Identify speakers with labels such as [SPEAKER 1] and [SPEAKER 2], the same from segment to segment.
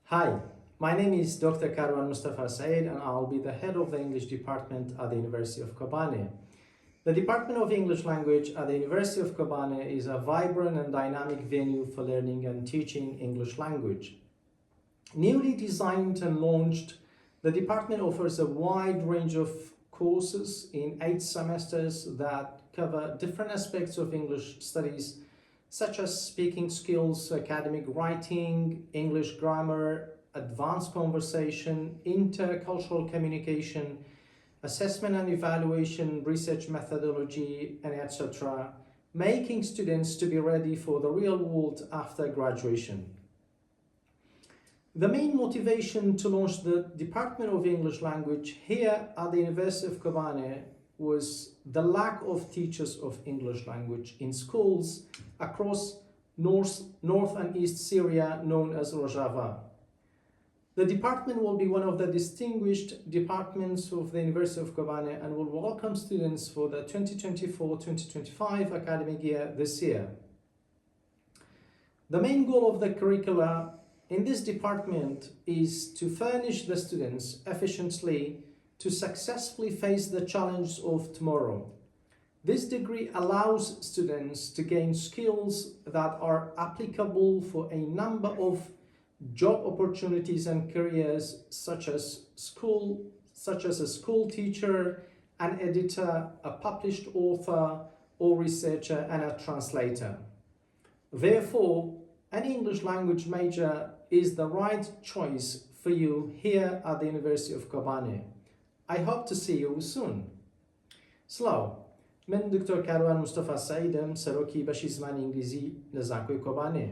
[SPEAKER 1] Hi, my name is Dr. Karwan Mustafa Said and I'll be the head of the English department at the University of Kobane. The Department of English Language at the University of Kobane is a vibrant and dynamic venue for learning and teaching English language. Newly designed and launched, the department offers a wide range of courses in eight semesters that cover different aspects of English studies, such as speaking skills, academic writing, English grammar, advanced conversation, intercultural communication, assessment and evaluation, research methodology, and etc., making students to be ready for the real world after graduation. The main motivation to launch the Department of English Language here at the University of Kobane was the lack of teachers of English language in schools across North, North and East Syria, known as Rojava. The department will be one of the distinguished departments of the University of Kobane and will welcome students for the 2024-2025 academic year this year. The main goal of the curricula in this department is to furnish the students efficiently to successfully face the challenge of tomorrow. This degree allows students to gain skills that are applicable for a number of job opportunities and careers such as school such as a school teacher, an editor, a published author or researcher and a translator. Therefore, an English language major is the right choice for you here at the University of Kobane. I hope to see you soon. سڵاو، من دکتۆر کاروان مستەفا سەعیدم، سەرۆکی بەشی زمانی ئینگلیزی لە زانکۆی کۆبانێ.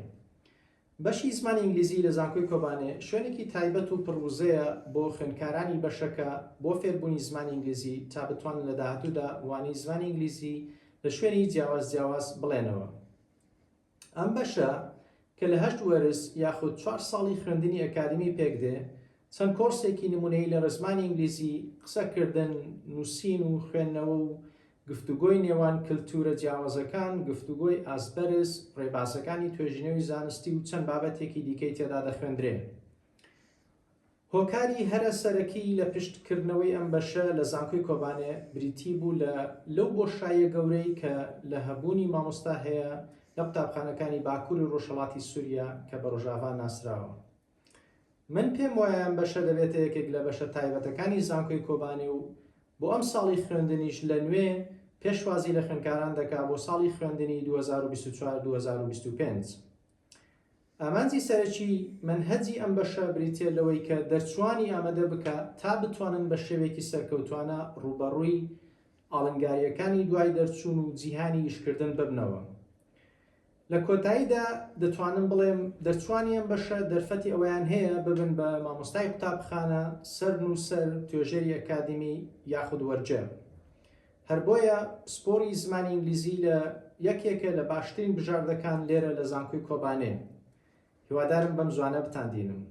[SPEAKER 1] بەشی زمانی ئینگلیزی لە زانکۆی کۆبانێ شوێنێکی تایبەت و پڕ وزەیە بۆ خوێندکارانی بەشەکە بۆ فێربوونی زمانی ئینگلیزی تا بتوانن لە داهاتوودا وانەی زمانی ئینگلیزی لە شوێنی جیاواز جیاواز بڵێنەوە. ئەم بەشە کە لە هەشت وەرز یاخود چوار ساڵی خوێندنی ئەکادیمی پێکدێ، چەند کۆرسێکی نمونەیی لە ڕێزمانی ئینگلیزی، قسەکردن، نووسین و خوێندنەوە و گفتوگۆی نێوان کلتورە جیاوازەکان، گفتوگۆی ئاست بەرز، ڕێبازەکانی توێژینەوی زانستی و چەند بابەتێکی دیکەی تێدا دەخوێندرێ. هۆکاری هەرە سەرەکی لە پشت کردنەوەی ئەم بەشە لە زانکۆی کۆبانێ بریتی بوو لە لەو بۆشاییە گەورەی کە لە هەبوونی مامۆستا هەیە لە قوتابخانەکانی باکووری ڕۆژهەڵاتی سووریا کە بە ڕۆژاڤا ناسراوە. من پێم وایە ئەم بەشە دەبێتە یەکێک لە بەشە تایبەتەکانی زانکۆی کۆبانێ و بۆ ئەم ساڵی خوێندنیش لە نوێ پێشوازی لە خوێندکاران دەکا بۆ ساڵی خوێندنی 2024 2025. ئامانجی سەرەکی مەنهەجی ئەم بەشە بریتییە لەوەی کە دەرچووانی ئامادە بکا تا بتوانن بە شێوەیەکی سەرکەوتوانە ڕووبەڕووی ئاڵنگارییەکانی دوای دەرچوون و جیهانی ئیشکردن ببنەوە. لە کۆتاییدا دەتوانم بڵێم دەرچووانی ئەم بەشە دەرفەتی ئەوەیان هەیە ببن بە مامۆستای قوتابخانە، سەرنووسەر، توێژەری ئەکادیمی یاخود وەرگێڕ. هەر بۆیە پسپۆری زمانی ئینگلیزی لە یەکێکە لە باشترین بژاردەکان لێرە لە زانکۆی کۆبانێ. هیوادارم بەم زوانە بتاندینم.